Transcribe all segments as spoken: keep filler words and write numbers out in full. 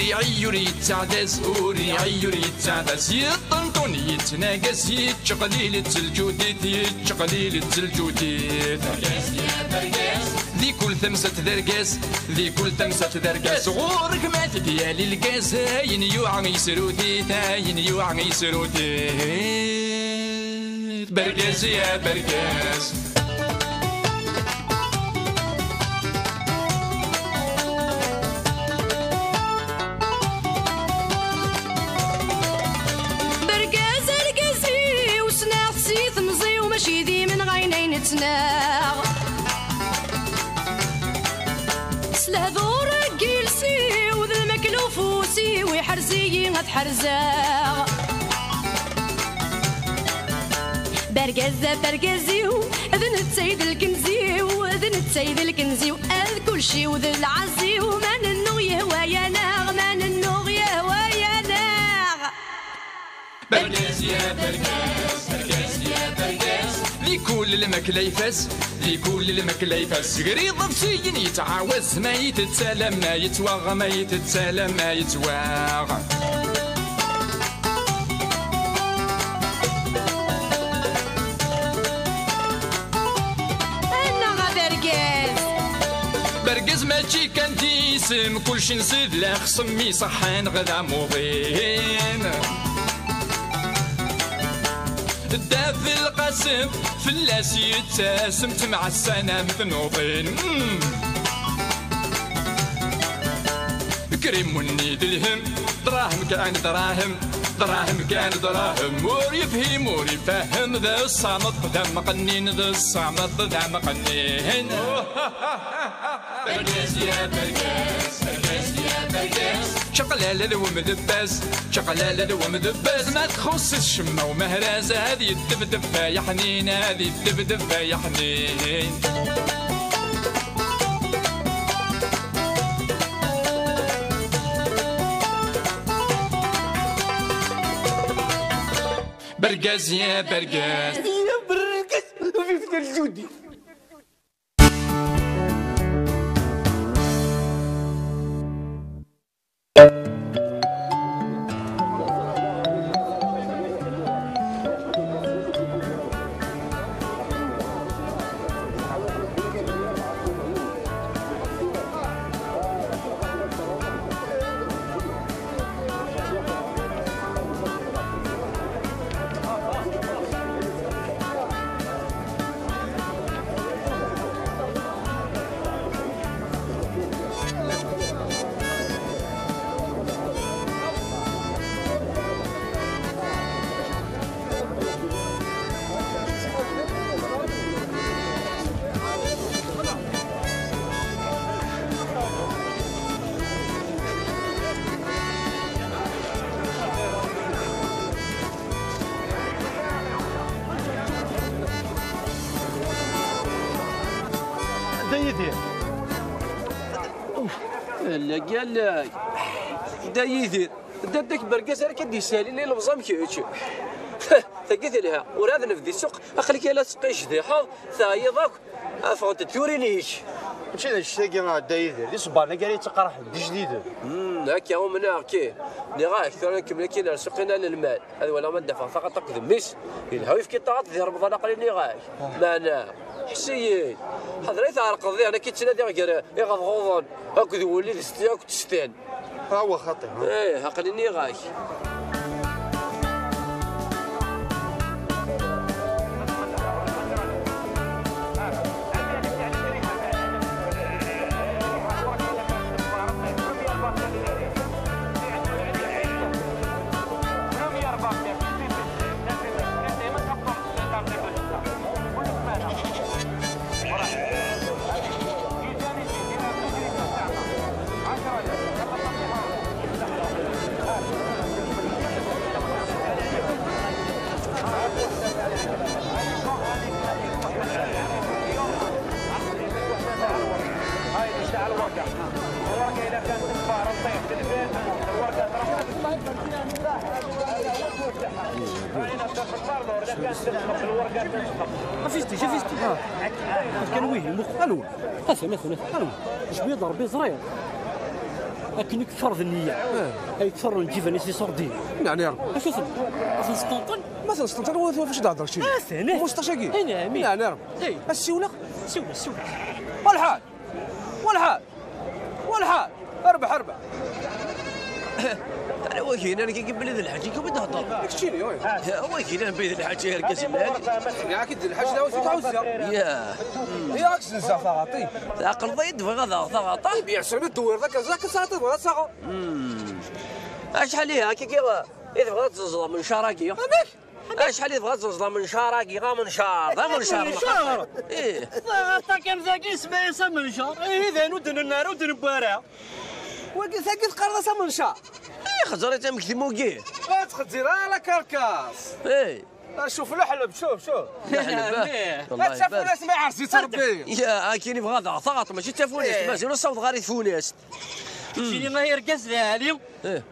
Iɛeyyu ur yettaɛdaz, ur iɛeyyu ur yettaɛdaz, yeṭṭenṭun yettnagas, yettqelil-itt lǧudit, yettqelil-itt lǧudit. Di kul tamsalt d argaz, di kul tamsalt d argaz, ɣur-k ma t-id-yali lgaz, ayen yuɛa yesrut-it, ayen yuɛa yesrut-it. Bergaz ya bergaz. Bergaz argaz-iw, ssneɣ-t si temẓi-w, mačči d imenɣayen ay nettnaɣ. S lehdur n yiles-iw d lmakla ufus-iw, iḥrez-iyi ad ḥerzeɣ. Bergaz d abergaz-iw, d netta i d lkenz-iw, d netta i d lkenz-iw, ad kulci-w d lɛaz-iw, ma nennuɣ yehwa-yaneɣ, ma nennuɣ yehwa-yaneɣ. Bergaz ya bergaz, bergaz ya bergaz. Di kul lmakla ifaz, di kul lmakla ifaz. Sger iḍebsiyen yettɛawaz, ma yettett alamma yettwaɣ, ma yettett alamma yettwaɣ. Annaɣ a bergaz. Bergaz mačči kan d isem, kulci nsid la xsem iṣeḥḥan ɣ d amuḍin. Dda Belqasem fell-as yettasem, ttemɛassan am tnuḍin. Mm. Krim wenni d lhem, dṛahem kan dṛahem, dṛahem kan dṛahem. Ur yefhim, ur ifehhem, d ṣṣameṭ d amqennin, d ṣṣameṭ d amqennin. Bergaz ya bergaz, bergaz ya bergaz. Čaqlala d wemdebbaz, čaqlala d wemdebbaz. Ma txuṣṣ-it ccemma umehraz, ad yeddebdeb ay aḥnin, ad yeddebdeb ay aḥnin. Bergaz ya bergaz. Ya bergaz, vive le Judi. Dda Yidir. Allag, allag. Dda Yidir. Dda, dda-k bergaz ara k-id-yessalin i lebẓi am kečč. Tagi telha. Ur ad nebdi ssuq. Aql-ik ala teqqic diḥeḍ. Teɛyiḍ akk. Ffɣent-d turin-ik. Mačči d annect-agi a Dda Yidir, d iṣebbaren-agi ara yettaqraḥen d ijdiden. Hmm, akka umneɣ-k. Nniɣ-ak, tura nkemmel akkin ar ssuq-in ad nelmal. Ad walaɣ ma d-afeɣ taɣaṭ akked mmi-s. Yelha uyefki n taɣaṭ di Remḍan, aql-i nniɣ-ak. Meɛna, ḥess-iyi-d. Ḥader ay tɛerqeḍ diɣen, ad k-id-ttnadiɣ gar iɣeḍɣuḍen akked wulli d sti akked testan. Awa xaṭi, ha? Eh, aql-i nniɣ-ak. Afisti, afisti. Kan wih, mux, alwa. Asen, asen, asen, alwa. Jbi d Ṛebbi ẓriɣ. Akken i tferḍ nniya. Ay tferḍ lǧiban-is iṣurdiyen. Neɛni Rebbi. Acu ten-, ad ten-sṭenṭen? Ma ten-sṭenṭen, ur twaf acu d-hder kečči. Ah, tehnat. Mustac-agi. Ay, neɛmi. Neɛni Rebbi. Ay. Ad siwleɣ? Siwel, siwel. Walḥal. Walḥal. Walḥal. Rbeḥ, rbeḥ. Ala wagi, nnan-ak belli d lḥaǧ, i d-hedder. Keččini, oi. Wagi, nnan belli d lḥaǧ, argaz n lɛali. Yak d lḥaǧ, d awet tɛuzza. Ya. Ya, ak-senzeɣ taɣaṭi. Tɛeqleḍ-iyi-d bɣiɣ ad aɣeɣ taɣaṭi? Bien sûr, mi d-tewwiḍ akka, ẓriɣ-k ad taɣeḍ, tebɣiḍ ad taɣeḍ. Acḥal ihi, akka, akka, i tebɣiḍ ad tezzenzeḍ amencar-agi? Amek? Acḥal i tebɣiḍ ad tezzenzeḍ amencar-agi? Amencar, d amencar. Amencar? Ih. Taɣaṭ-agi am tagi, isem-is amencar. Ihi d ayen ur d-nenna ara, ur d-newwi ara. Wagi, tagi teqqareḍ-as amencar? Ih, xeẓẓer-itt amek tmugi. Ur txezzir ara la carcasse. Ih. Ah, شوف لحلب، شوف، شوف. لحلب، آه. والله تشوف يبارك. الناس ما يعرفش يتربي. يا، أكيني بغا ضغط، ضغط، ماشي تفونست، إيه. مازال نصوت غير تفونست. شيني ما يركز لها عليهم. إيه.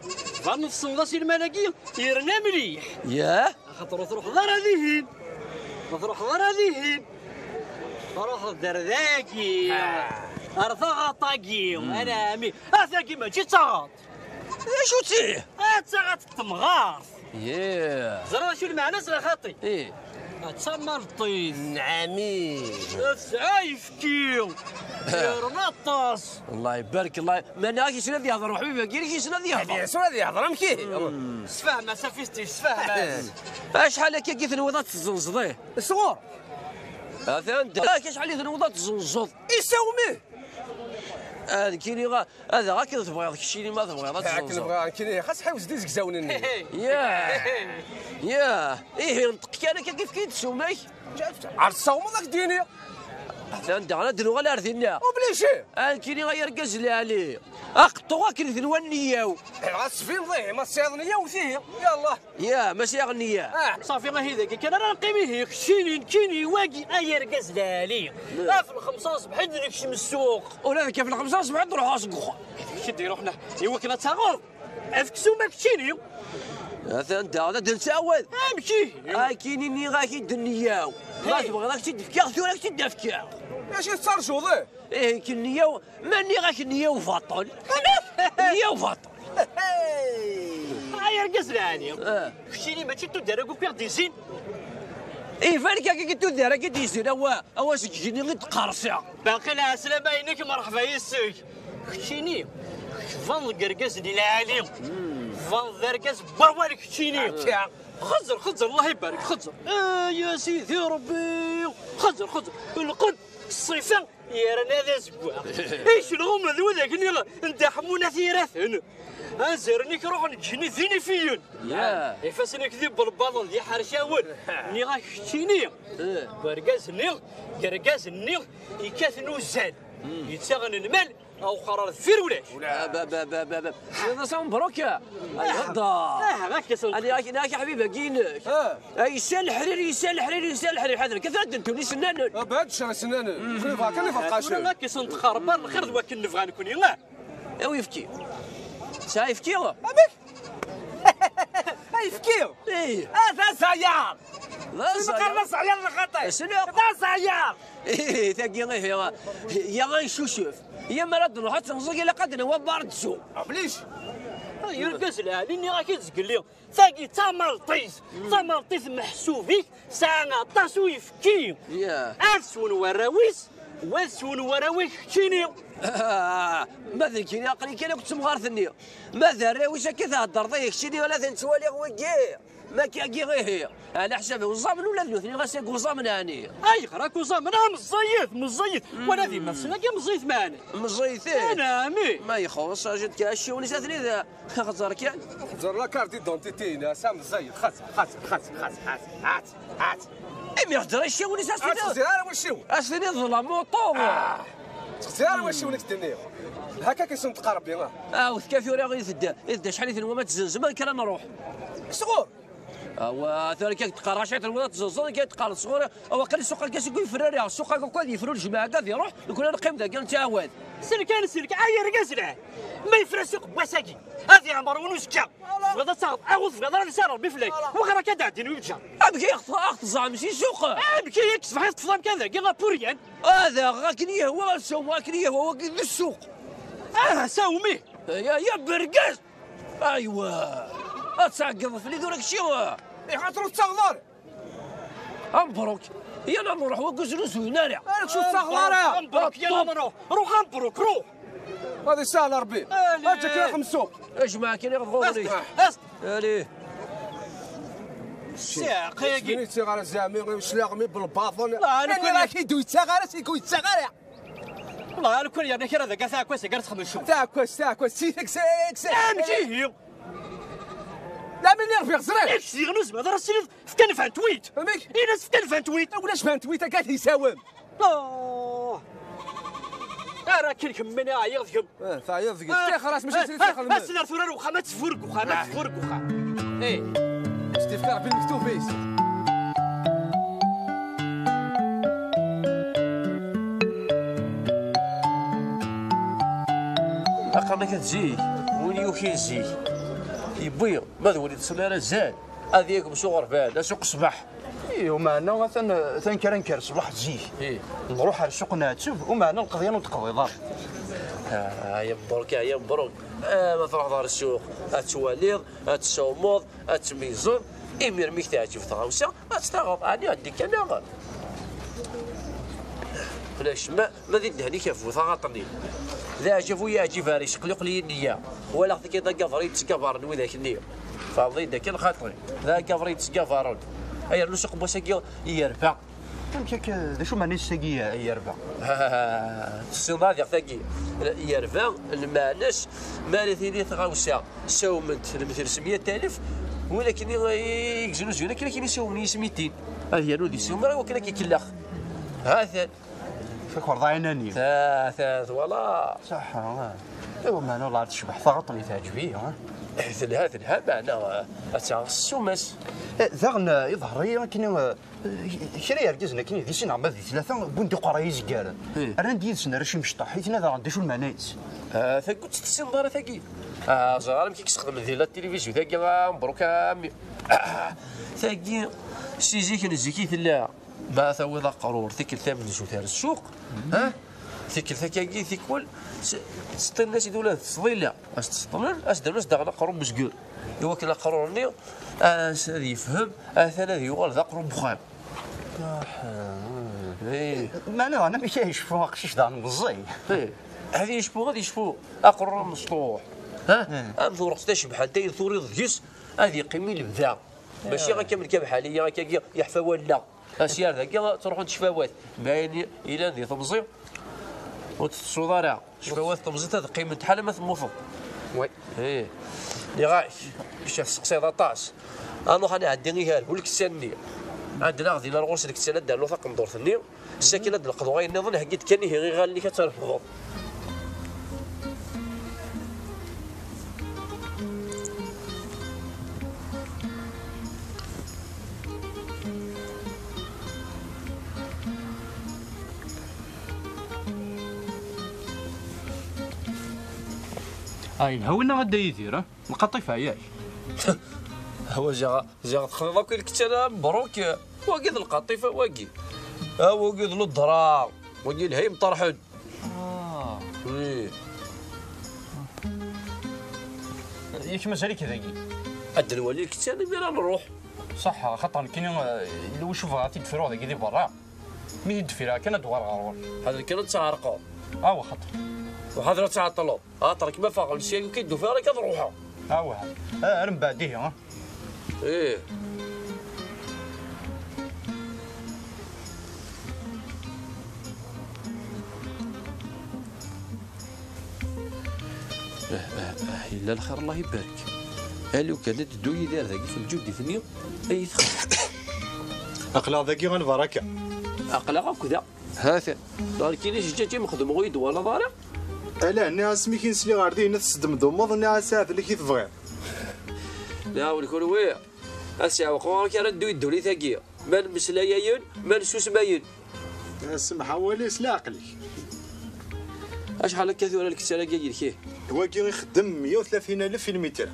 فان الصودا سي الملكية، يرنا مليح. ياه. خاطر تروح ضرا ذهين. تروح ضرا ذهين. تروح درداكي. آه. أرثغطاكي. مم. أنا أمي. أثاكي ما جيت أغط. شو تيه؟ أتغط التمغار. ياه. زرا شو المعنى زرا خاطي؟ إيه. تسمى الطيس. نعمي. سعايفكي. يا رنطاس. الله يبارك، الله ي-، ماني غاكي شنو هذه يهضر وحبيبي، كي شنو هذه يهضر؟ يا شنو هذه يهضر؟ أمشي. سفهم، ما سفيستيش، سفهم. إيه. شحال هكا كي تنوض تزنزضيه؟ الصغور. هذا عندك. آه، شحال تنوض تزنزض؟ يساوميه. آه، كيني غا-، هذا غا كي تبغيض، كشيني ما تبغيض، هاك تزنزض. نبغى كيني، خاص حيوز دي زكزاونني. ياه. ياه. إيه، ينطق كان كيف كي تسومي. عرس صوم ذاك ديني. عندها غير دنو غير ديننا. وبلي شي. أنا كيني غير قز لي علي. أقطو غاك الذنوان نياو. العصفين ضيه، ما تصير نياو فيه. يا الله. يا، ماشي أغنية. آه. صافي، ما هي ذاك. كان راه نقيمي هي. كشيني، كيني، واقي، أي رقز لالي. آه، في الخمسة صبح، عندك شي من السوق. ولا كيف الخمسة صبح، نروح أسقخ. شدي روحنا. إيوا كما تساغر. أفكسو ما كشيني. هذا أنت، هذا دنساوي. أمشي. آه، كيني ني غاكي دنياو. ما هي. تبغي راك تدفكيا، شو راك تدفكيا؟ اش يسترجو ذا؟ إيه، كنياو، ماني غاك نياو فاطل. نياو فاطل. هاي رقص لاني. آه. كشيني ما تشتو دارك وكير ديزين. إيه، فالك كي تدو دارك ديزين، أوا، أوا سجيني غير تقرصيا. باقي العسلة باينك، مرحبا يسوي. كشيني. فان القرقاز دي العالي. فان القرقاز بوالك كشيني. خزر، خزر، الله يبارك، خزر. آه، يا سيدي ربي. خزر، خزر. القد، الصيفة، يا رنا ذا زكوا. إيش الغم ذو ذاك اللي لا، انت حمونا ثيراتن. أنزرني كروح نجني ذيني فيون. ياه. إفاسنك ذي بالبالون ذي حرشاون. ني غاك شتيني. إيه. برقاز ني، قرقاز ني، يكاث نوزان. يتساغن المال، أو قرار فير ولاش. آه، با، با، با، با، با. هذا صوم مبروك. الهضا. آه، غاك يا صوم. أنا غاك، أنا غاك يا حبيبي، كينك. آه. أي سال حرير، يسال حرير، يسال حرير. حذر، كيف عندك توني سنان؟ آه، بعد شهر سنان. كل فاكر اللي فقاشر. أنا غاك يا صوم تخربان، الخير ذوك نبغى نكون، يلا. أو يفكي. شايف كيو؟ أبيك؟ أي فكيو؟ إيه. آه، ذا زيار. ذا شنو زيار. قال ذا زيار الخطي؟ شنو؟ ذا زيار. إيه، تاقي غير يا، يا غير شوشوف. يا مرا تروح تنزل إلا قد نوا بارد سو. عبليش. يا القاس العالي، إني راكي تزقلي. تاقي تامالطيس. تامالطيس محسوبي. ساعة طاسو يفكي. ياه. أسون وراويس. وأسون وراويس كتشيني. آه، ما ذكيني عقلي كان كنت مغارثني. ما ذا الراويس كي تهدر ضيك شيني ولا ذا نتوالي ويجي. ما كي أجي غير هي. على حسابي وزامن ولا ذنوثني غاسي وزامن يعني. أي غراك وزامن، أنا مزيت، مزيت. ولا ذي ما تسنى كي مزيت معنا. مزيت إيه؟ أنا أمي. ما يخص، أجد كاشي ونساتني ذا. خزر كان. خزر لا كارت ديدونتيتي، نا سام زيد، خزر، خزر، خزر، خزر، هات، هات، هات. إمي هدر الشيء ونساتني ذا. خزر أنا وشو؟ أسني ظلام وطوب. آه. خزر أنا وشو نكتني. هكا كيسون تقربي، آه. آه، وثكافي ولا غير يثدا. يثدا شحال يثنوا ما تزنزم، أنا كان نروح. صغور. أوا ثاني كي تقرا شي تنوض تزنزل، كي تقرا صغور. أوا قال السوق كاس يقول فراري، السوق كاكو يفرو الجماعة كاع يروح، يقول أنا قيم ذاك نتعاود. سلك أنا سلك، عاير قزلة. ما يفرس سوق بواساكي. هذه عمر ونسكا. غدا صار، أغوث غدا صار ربي فلاك. وغرا كدا عدين ويبجا. أبكي أخت، أخت زعم شي سوق. أبكي يكسب حيط فلان كذا، قال بوريان. هذا غاكني هو السوق، غاكني هو وقت السوق. آه، ساومي. Ya, ya bergaz! Aywa! Ad tɛeggeḍ fell-i tura kečči! Iḥaṭer ur tettaɣeḍ ara! Ambruk! Yal ad nruḥ wagi ur znuzuyen ara! Ara kečč ur tettaɣeḍ ara! Ambruk, yal ad nruḥ! Ruḥ ambruk, ruḥ! Ad isahel Rebbi! Aǧǧa kra xemsuq! Ajmaɛ kan iɣed ɣur-i! Ast! Ali! Siɛaq-agi! Ur yettaɣ ara zeɛmi, slaɣ mi belbaṭel! Ani rak-id ur yettaɣ ara, seg ur yettaɣ ara! Wallah, a lukan yerna kra dagi, taɛekkazt dagi ara txemmem cwiṭ. Taɛekkazt, taɛekkazt, si tek-, si tek-, si tek-. Amek ihi? Lamin i rbiɣ ẓriɣ. Yak diɣen ur zmireɣ ara ad s-tiniḍ fkan vingt-huit. Amek? Ini-as fkan vingt-huit. Ulac vingt-huit, akka ad yisawem. Oh. Ara akken kemmini ɛyiɣ deg-m. Eh, teɛyiḍ deg-s. Ah, ṭixer-as, mačči ah, d-ttixer ah, lmal. As-ner tura ar wexxam, ad teffur deg wexxam, ad teffur deg wexxam. Eh. S-t-ifka Rebbi lmektub-is. Aqernak-a zik, win yukin zik, yewwi, ma d win yeṭṭsen ara zan, ad yagem s uɣerbal, a suq ṣṣbeḥ. Ih, umeɛna atan, atan kra nker ṣṣbeḥ zik. Ih. Nruḥ ar ssuq nɛetteb, umeɛna lqeḍyan ur d-teqḍiḍ ara. Ah, ya mbruk, ya mbruk. Ah, ma truḥeḍ ɣer ssuq, ad twaliḍ, ad tessawmeḍ, ad tmeyyzeḍ, imir mi k-teɛǧeb tɣawsa, ad tt-taɣeḍ. Ɛni ɛeddi kan, neɣ? Ulac ma, ma di ddehn-ik a bu taɣaṭ-nni. D aɛjab u yeɛjib ar yesqliqel-iyi nniya. Walaɣ-t kan d agabar yettgabaren widak-nni. Tfehmeḍ-iyi-d akken xaṭi. D agabar yettgabaren. Ay rnu s uqemwas-agi yerba. Amek akka, d acu meɛna yes-agi yerba? Tessineḍ ad iɣ tagi. Yerba, lmeɛna-s, mi ara tili tɣawsa, sawment lemtel s meyya alef, win akken i, i yeznuzuyen akken, akken i sawmen yis mitin. Ad yernu di sumra, wakken ad k-ikellax. Ha-t-an. Fakkeḍ ɛinani. Ta, ta, twala. Ṣaḥḥa, ah. Iwa meɛna, la tecbeḥ taɣaṭ-nni, teɛǧeb-iyi, ah. Telha, telha, meɛna, ah, ad taɣ ssuma-s. Eh, daɣen, eh, iḍher-iyi akken, eh, Kra yergazen akken di sin neɣ ma di tlata wwin-d iqerra izeggar. Ih. Rran-d yid-sen arrac imecṭaḥ, i tenna daɣen d acu lmeɛna-is? Ah, tagi ur tt-tessineḍ ara tagi. Ah, ẓer amek i yessexdem di la télévision tagi, ah, mebruk a mmi. Ah, tagi si zik n zik i tella. Ma tawiḍ aqrur, tikkelt tamenzut ar ssuq, ha? Tikkelt akkagi, tikwel, s-, teṣṭilem-as-id ula d ttḍila. As-t-seṭṭlen, as-d-rren-as daɣen aqrur n uzger. Iwakken aqrur-nni, as-, ad yefhem, atan ad yuɣal d aqrur n uxxam. Ih. Meɛna daɣen amek ay yecfu aqcic daɣen meẓẓiy? Ih. Ad yecfu, ad yecfu aqrur amecṭuḥ. Ha? Ih. Am tureɣt tacebḥant ayen turiḍ deg-s, ad yeqqim i lebda. Mačči akka am lkabḥaliya, akkagi yeḥfa wallaɣ. Asyar dagi ttruḥunt ccfawat. Ma ayen ilan di temẓi, ur tettsuḍ ara. Ccfawat temẓi ad qqiment ḥala ma temmuteḍ. Oui. Ih. Nniɣ-ak, kečč ad testeqsayeḍ aṭas. Ad nruḥ ad nɛeddi ihi ar bu lkettan-nni. Ad d-naɣ din ar ɣur-s lkettan, ad d-nernu taqendurt-nni. Sakin ad d-leqḍeɣ ayen nniḍen, heggi-d kan ihi iɣallen-ik ad terfdeḍ. Ah, yelha winna a Dda Yidir, ah? Lqaṭifa, yak? Awa, ziɣ, ziɣ texḍiḍ akk i lkettan, a mebruk. Wagi d lqaṭifa, wagi. A wagi d ledra. Wagi yelha yemṭerḥen. Ah. Ih. Yak mazal-ik dagi? Ad nwali lkettan, imir ad nruḥ. Ṣaḥḥa, axaṭer nekkini, eh, yella wacu bɣiɣ ad t-id-fruɣ dagi di berra. Mi t-id-friɣ kan ad d-uɣaleɣ ɣer ɣur-k. Ḥader kan ad tɛerqeḍ. Awa xaṭer. Uḥader ad tɛeṭṭleḍ. Axaṭer kem afeɣ ɣer sya, ur k-id-ufiɣ ara, ad ruḥeɣ. Awa. Ah, ar mbeɛd ihi, ah. Ih. Ah, ah, ah, yella lxir, Allah ibarek. A lukan ad d-teddu Yidir dagi f lǧuddit-nni, ay txedmeḍ. Aql-aɣ dagi ɣer lbaraka. Aql-aɣ akk da. Ha-t-an. Nekkini jǧaǧ i mexdem ɣur-i d-twalaḍ ara? Ala, nniɣ asmi k-in-sliɣ ar din tesdemdumeḍ, nniɣ-as ahat d nekk i tebɣiḍ. Nniɣ-awen kunwi, ad s-iɛweq ɣur-k ara neddu i ddunit-agi. Ma nmeslay ayen, ma nsusem ayen. Semmeḥ awal-is, s leɛqel-ik. Acḥal akka tura lkettan-agi yid-k? Wagi ixeddem meyya u tlatin alef i lmitr.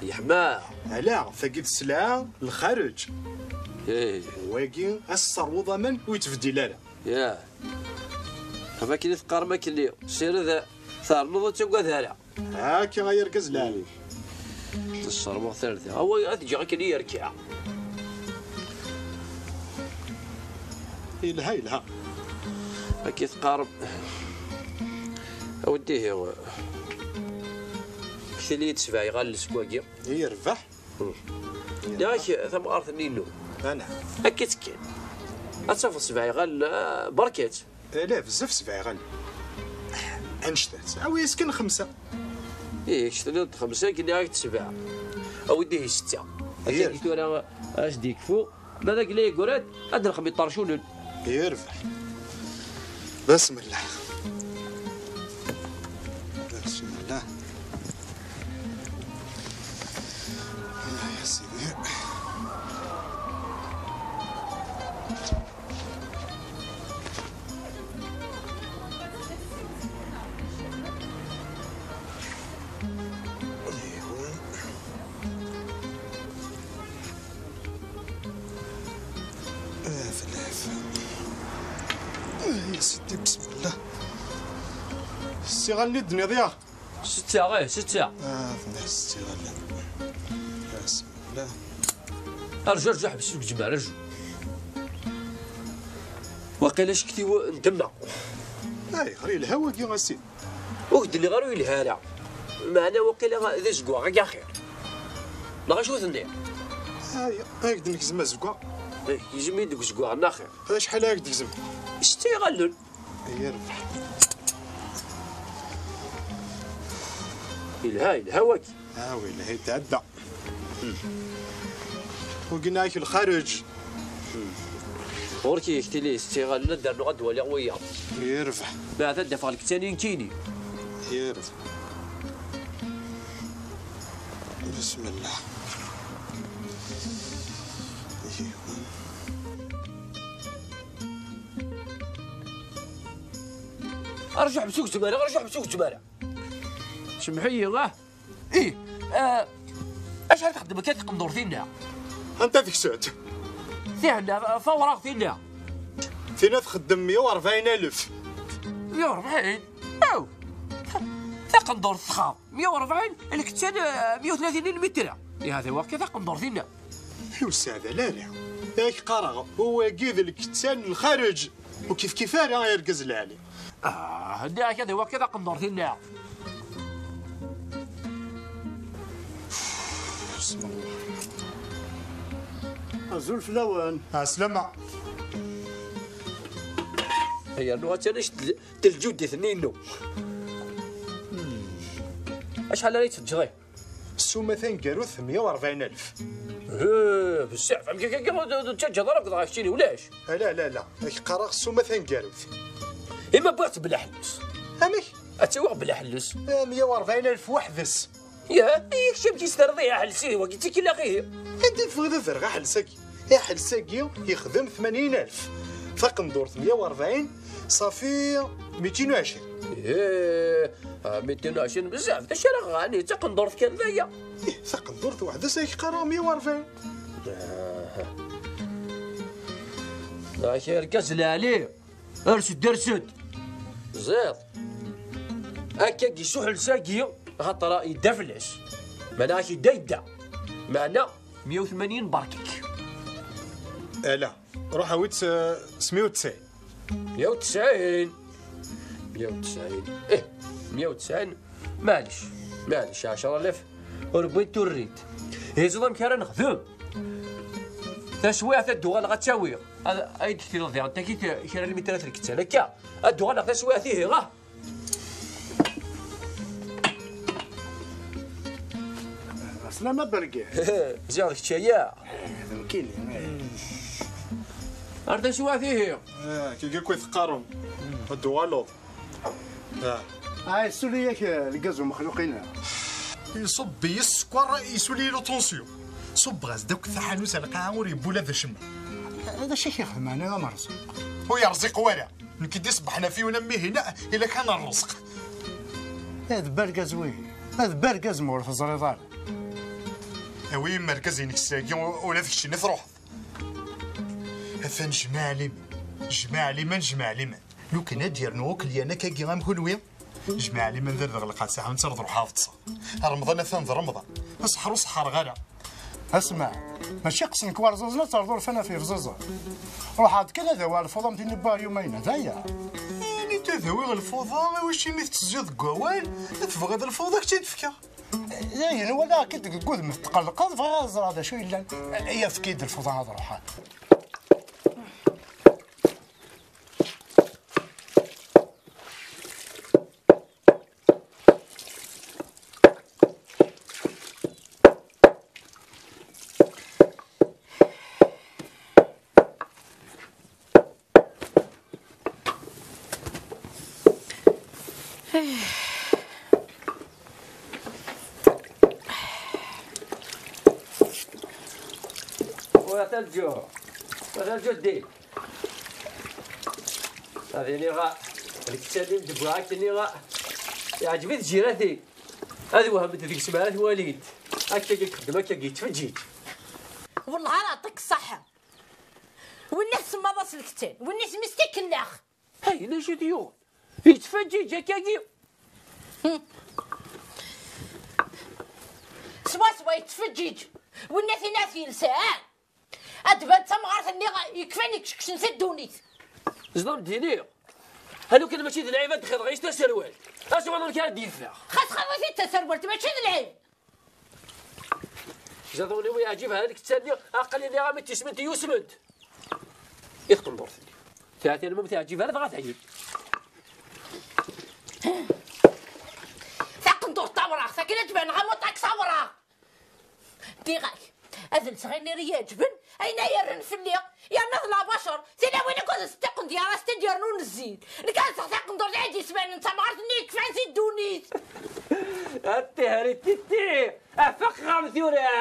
Yeḥma. Ala, tagi d sselɛa, lxareǧ. Ih. Wagi, ad s-terwuḍ aman ur yettbeddil ara. Yah. Am akken i teqqarem akkenni, sired Ternuḍ ur ttagad ara. Akka ay argaz lɛali. Tessermeḍ tarda. Awa, ad ǧǧeɣ akken i yerka. Yelha, yelha. Akka i teqqarem. A weddi-hi, ktili-yi-d sebɛa iɣallen seg wagi. Yerbeḥ. Nniɣ-ak tamɣart-nni inu. Anɛam. Akka-tt kan. Ad tafeḍ sebɛa iɣallen, ah, berkat. Ala, bezzaf sebɛa iɣallen. Annect-a. Awi-yas kan xemsa. Ih, kečč tenniḍ-d xemsa, nekk nniɣ-ak-d sebɛa. Awi-d ihi setta. Akka-agi tura ad s-d-yekfu. Ma d agla yeggran, ad nexmi iṭercunen. Yerbeḥ. Basmella. Basmella. Ah, ya sidi. Aywa. Af, af. Ya sidi, bismillah. Ssiɣal-nni d-nniḍ ya. Setta, eh, setta. Ah, fell-as ssiɣal. Bismillah. Arju, arju, ḥbes ur gzem ara, arju. Waqila acektiw n ddemma. Ayɣer yelha wagi a sidi? Ur k-d-nniɣ ara ur yelha ara. Meɛna waqila d azeggaɣ-agi axir. Neɣ acu tenniḍ? Ay, ay, ak-d-negzem azeggaɣ. Eh, gzem-iyi-d deg uzeggaɣ-nni axir. Acḥal ara ak-d-negzem? Setta iɣallen. Yerbeḥ. Yelha, yelha wagi. Ah, yelha, yetɛedda. Wagi nniɣ-ak lxareǧ. Ɣur-k yektili setta iɣallen, ad d-rnuɣ ad d-waliɣ wiyaḍ. Yerbeḥ. Beɛd ad d-afeɣ lektan-in kini. Yerbeḥ. Bismillah. Arju ḥbes ur gzem ara, arju ḥbes ur gzem ara. Semmeḥ-iyi, ah? Ih, ah, acḥal txeddem akka tqendurt-inna? Anta teksut? Tihenna, tawraɣt-inna. Tina txeddem meyya u rebɛin alef. Meyya u rebɛin? Aw! Taqendurt txaḍ. Meyya u rebɛin, lkettan, ah, meyya u tlatin lmitra. Ihi, hada wakka taqendurt-inna. Ur sseɛdal ara. Ak qqareɣ, wagi d lkettan n lxareǧ. Ur kif kif ara, ay argaz lɛali. Ah, nniɣ-ak ad iwakka taqendurt-inna. Azul fell-awen. Ɛeslama. Yernu attan d lǧuddit-nni inu. Hmm. Acḥal ara yi-teǧǧeḍ ihi? Ssuma taneggarut meyya u rebɛin alef. Eh, bezzaf, amek akka, akka ur d-, ur d-tettaǧǧaḍ ara akked ɣer keččini, ulac? Ala, ala, ala, ak qqareɣ ssuma taneggarut. Ima wwiɣ-tt bla ḥellu-s. Amek? Ad tt-awiɣ bla ḥellu-s. Eh, meyya u rebɛin alef weḥd-s. Ya, i kečč amek i s-terriḍ i ḥellu-s, ihi wagi d tikilaq ihi. Anda i tebɣiḍ ad rreɣ aḥellu-s-agi? Aḥellu-s-agi yexdem tmanyin alef. Taqendurt meyya u rebɛin, ṣafi mitin u ɛecrin. Ih, ah, mitin u ɛecrin bezzaf, d acu ara ɣani, d taqendurt kan d aya. Ih, taqendurt weḥd-s ay qqareɣ meyya u rebɛin. Ah. Yak argaz lɛali, ers-d, ers-d. Ẓiḍ. Akka yessuḥel sagi, axaṭer yedda fell-as. Meɛna ak yedda, yedda. Meɛna meyya u tmanyin berkek. Ala, ruḥ awi-tt, eh, s meyya u tesɛin. Meyya u tesɛin. Meyya u tesɛin. Ih, meyya u tesɛin. Maɛlic, maɛlic, ɛecra alaf. Ur wwint, ur rrint. Ihi ẓriḍ amek ara nexdem? Taswiɛt ad d-uɣaleɣ ad tt-awiɣ. Ad, ad d-ktileḍ diɣen tagi kra n lmitrat n lkettan. Akka, ad d-uɣaleɣ taswiɛt ihi, ah! Aslama Bergaz. Ziɣ d kečč aya. D nekkini. Ar taswiɛt ihi. Ah, kiki kwi teqqarem. Ad d-uɣaleḍ. Ah. Ah, yessuli-yak, eh, lgaz umexluq-ina. Iṣubb-iyi sskeṛ, yessuli-yi luṭunsyu. Ṣubbeɣ-as-d akk taḥanut ar lqaɛa ur yewwi ula d acemma. Eh, d acu i k-ixedmen a Merẓuq? Ur yerẓiq wara. Nekk i d-iṣebbḥen ɣef yiwen am wihin, ila kan rrezq. Eh, d bergaz wihin. Eh, d bergaz ma ur teẓriḍ ara. Awi-yi-m argaz-inek sagi, ula d keččini truḥeḍ. Atan jmaɛ liman, jmaɛ liman, jmaɛ liman. Lukan ad d-yernu ukelyan akkagi am kunwi, Jmaɛ liman d ar d ɣelqeɣ saḥa, netta d ruḥ ad ṭṭseɣ. Remḍan atan d Remḍan. Aseḥru seḥḥreɣ ara. Asma, mačči qsen k warẓaẓen ad terḍu urfan ɣef yerẓaẓen. Ruḥ-d kan ad awiɣ lfuḍa am tin n Buɛyuma-ina, d aya. Ini-d ad awiɣ lfuḍa, iwacu mi tettezziḍ deg wawal, ma tebɣiḍ lfuḍa ad k-tt-id-fkeɣ. Dayen, walaɣ-k-id deg wudem tetqellqeḍ, bɣiɣ ad ẓreɣ d acu yellan. Efk-iyi-d lfuḍa ad ruḥeɣ. Wa talǧu, wa talǧu ddin. Ad iniɣ, deg tsalim deg wakken iniɣ, yeɛǧeb-it tjirat-i. Ad wehment deg-s mi ara t-walint. Akka i ixeddem, akka i yettfeǧǧiǧ. Wellah ara aɛṭik ṣṣeḥḥa. Winna tsemmaḍ-as lektan, winna isem-is tikellax. Hey, d acu d-yuɣ? Yettfeǧǧiǧ akkagi. Swaswa yettfeǧǧiǧ. Winna tin ad t-yelsa, ha? Ad d-tban d tamɣart-nni yekfan ikcekcen si ddunit. Zḍam d-iniɣ. Alukan mačči d lɛib ad d-xiḍeɣ yis taserwalt. Acu amek ara d-yeffeɣ? Xas xaḍi-t-id taserwalt, mačči d lɛib. Zaḍun-iw yeɛǧib ha deg ttalli, aql-i nniɣ-am-d tisment yusment. I tqendurt-nni. Teɛti alma ur teɛǧib ara dɣa teɛyel. Taqendurt tawraɣt, akken ad tban ɣer waṭak tawraɣ. Diɣ-ak, ad lseɣ ayen ara yi-iɛeǧben, ayen ay yerren fell-i, yerna d labacer, tilawin akk ad as-ṭṭiqen d yaras-t-id yernun zzin. Nekk ad lseɣ taqendurt ay d-yesbanen d tamɣart-nni yekfan si ddunit. A tihri titti, afaq ɣer tura.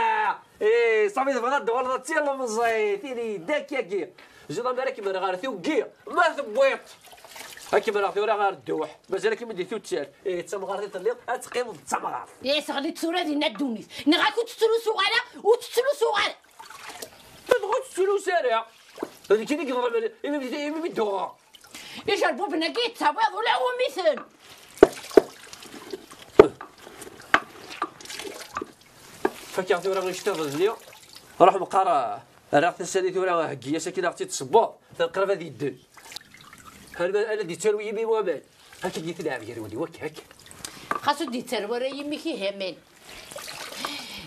Eh, safi tebɣa ad d-waleḍ ad tilemẓit, ini-d akkagi. Ziḍ amar ad kem-rreɣ ɣer tuggi, ma tewwiḍ. Ad kem-rreɣ tura ɣer dduḥ, mazal ad kem-id-tuttar. Eh, d tamɣart i telliḍ, ad teqqimeḍ d tamɣart. Yeseɣli-d tura dinna ddunit. Nniɣ-ak ur tettlusu ara, ur tettlusu ara. Dɣa ur tettlusu ara. D nekkini i yeḍlem imi, imi, imi mi d-uɣeɣ. Ijerbuben-agi yettawiḍ ula umi-ten. Fakkeɣ tura iceṭṭiḍen-nni. Ruḥ meqqar, rriɣ tasa-nni tura, heggi-yas akken ad ɣ-tt-id-tessewweḍ. Qrib ad yedden. Hal ma, ala d-yettaru yimi waman. Akka i tleɛb gar wali, wakk, akka. Xas ur d-yettaru ara yimi-k, ihi aman.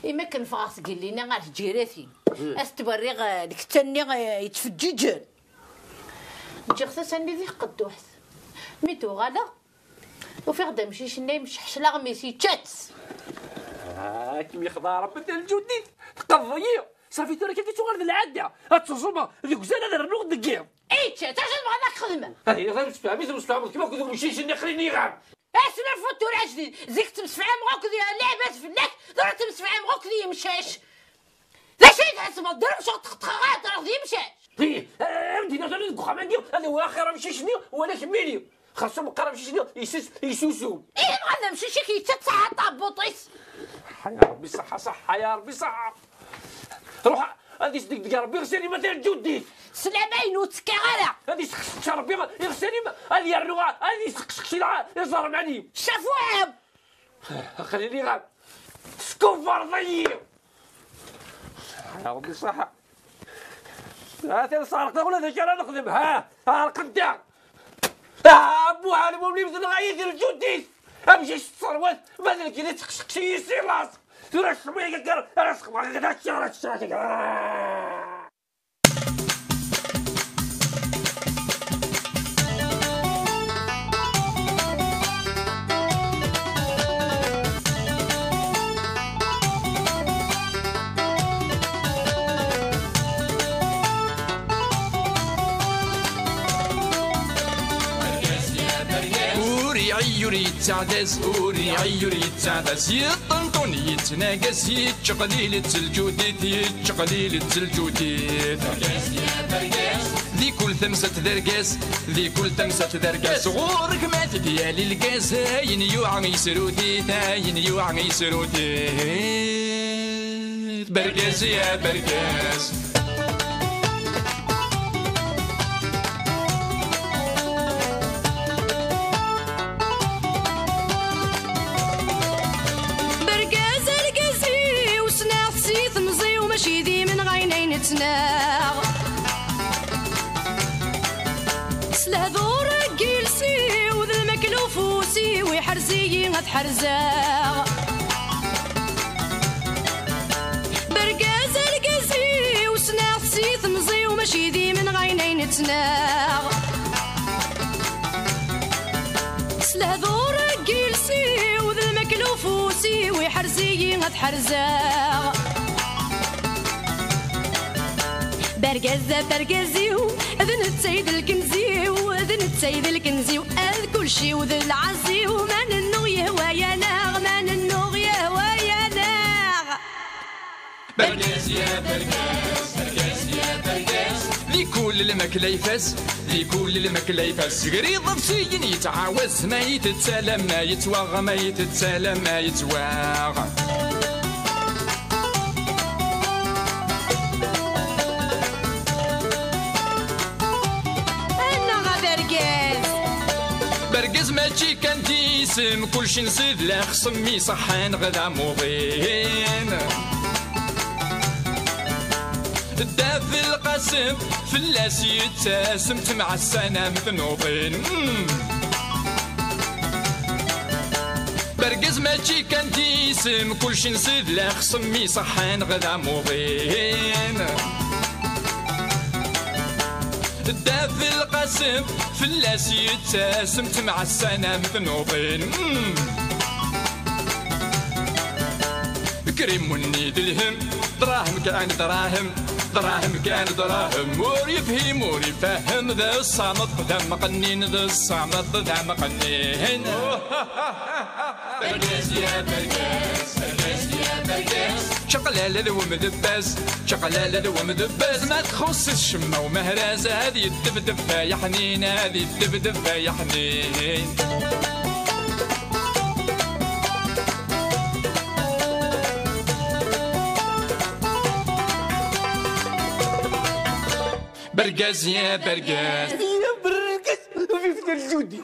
Imi akken ffɣeɣ seg yelli-nni ar tǧiratin. Hmm. Ad s-ttwerriɣ, eh, lektan-nni, eh, yettfeǧǧiǧen. Ǧǧiɣ tasa-nni di tqedduḥt. Mi d-uɣaleɣ, ufiɣ-d amcic-nni yemceḥcel aɣmis, yečča-tt. Ah, ad kem-yexḍa Rebbi, a Lǧudit, tqeḍ-iyi. Safi tura kan tettuɣal d lɛadda. Ad teẓumeɣ deg uzal ad rnuɣ deg yiḍ. Ičča-tt, acu tebɣiḍ ad k-xedmeɣ? Ay, ɣer msefham, i temsefhameḍ kma akked umcic-nni aql-i nniɣ-am. Asnafud tura ajdid, zik ttemsefhameɣ akked lɛibad fell-ak, tura ttemsefhameɣ akked yemcac. D acu i tḥesbeḍ? Dermceɣ, ṭṭxeṭxeɣ, ad d-teɣreḍ yemcac. Hi, am d-iniɣ tura deg uxxam-agi, ad awiɣ axir amcic-nni wala kemmini. Xas umeqqar amcic-nni yesus-, yesusum. Ihi dɣa d amcic-ik yečča-tt, ṣaḥa ṭabbuṭ-is. Ṣaḥa ya Rebbi, ṣaḥa, ṣaḥa ya Rebbi, ṣaḥa. Ruḥ ad isdegdeg Rebbi iɣsan-im a Lǧudit. Sslama inu ur ttekkiɣ ara. Ad isqecceq Rebbi iɣsan-im, ad yernu ad isqecceq iẓerman-im. Cafuɛew. Aql-i nniɣ-am, teskubreḍ-iyi! Ṛebbi ṣṣaḥa. Ha-t-an sɛerqeɣ ula d acu ara nexdem, ha! Ɛerqent-aɣ! Ah, Buɛalmum, mi tenɣa-yi d Lǧudit! Amcic s tṣerwat, ma d nekkini teqceqci-yi si laṣ! Tura ccemma-agi akka ara sxemɣeɣ d acu ara tecceṛ. Ur iɛeyyu, ur yettaɛdaz, ur iɛeyyu, ur yettaɛdaz. Yeṭṭenṭun, yettnagas, yettqelil-itt Lǧudit, yettqelil-itt Lǧudit. Di kul tamsalt d argaz, di kul tamsalt d argaz. Ɣur-k ma t-id-yali lgaz, ayen yuɛa yesrut-it, ayen yuɛa yesrut-it. Bergaz ya bergaz. Mačči d imenɣayen ay nettnaɣ. S lehdur n yiles-iw d lmakla ufus-iw iḥrez-iyi ad ḥerzeɣ. Bergaz argaz-iw ssneɣ-t si temẓi-w, mačči d imenɣayen ay nettnaɣ. S lehdur n yiles-iw d lmakla ufus-iw iḥrez-iyi ad ḥerzeɣ. Bergaz d abergaz-iw, d netta i d lkenz-iw, d netta i d lkenz-iw, ad kulci-w d lɛaz-iw, ma nennuɣ yehwa-yaneɣ, ma nennuɣ yehwa-yaneɣ. Bergaz ya bergaz, bergaz ya bergaz. Di kul lmakla ifaz, di kul lmakla ifaz. Zegri iḍebsiyen yettɛawaz, ma yettett alamma yettwaɣ, ma yettett alamma yettwaɣ. Annaɣ a bergaz. Bergaz mačči kan d isem, kulci nsid la xsem iṣeḥḥan ɣ d amuḍin. Dda Belqasem fell-as yettasem, temɛassanam tnuḍin. Mm. Bergaz mačči kan d isem, kulci nsid la xsem iṣeḥḥan ɣ d amuḍin. Dda Belqasem fell-as yettasem, temɛassanam tnuḍin. Mm. Krim unni d lhem, dṛahem kan dṛahem, dṛahem kan dṛahem. Ur yefhim ur ifehhem, d ṣṣameṭ d ameqqnin, d ṣṣameṭ d ameqqnin. Bergaz ya bergaz, bergaz ya bergaz. Čaqlala d wemdebbaz, čaqlala d wemdebbaz. Ma txuṣṣ-it ccemma umehraz, ad yeddebdeb ay aḥnin, ad yeddebdeb ay aḥnin. Bergaz ya bergaz. Ya bergaz, vive le Judi.